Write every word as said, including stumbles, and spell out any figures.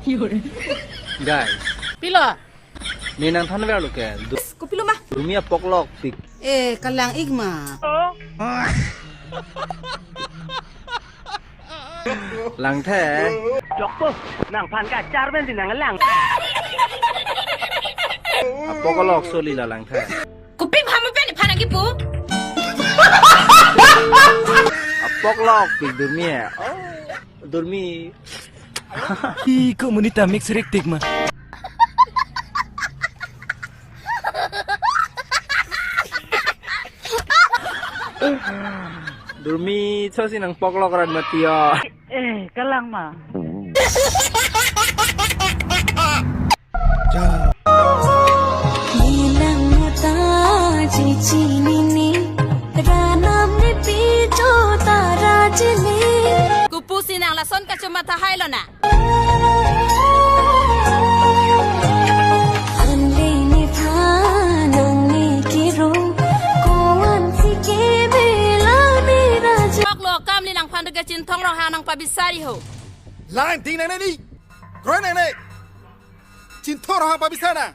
Guys, pilo? Ne nangthanverlo ke. Du- Kopilo ma? Durmi apoklok pik. Eh, kalang ik ma? Langthe. Jokpo, nangphan kacharben si nanglang. Apoklok soli la langthe. Kopi ham pen iphan nangkipu? Apoklok pik Durmi eh. Oh, Durmi. Ih, kok monit ta mix rik tik ma. Durmi, chosi nangpoklok rat mati o. Eh, kalang ma? Nilang mata chichi nini, ranam ni pijo tara chini. Kopusi nang lason kachomatha hailo na? Anle ni thanang ni kiro, koan si kebela ni raja. Choklo kam ni nangphan ke Chinthong Ronghang nangpabisari ho. Line ding nangne ni. Kroi nangne. Chinthong Ronghang pabisar nang.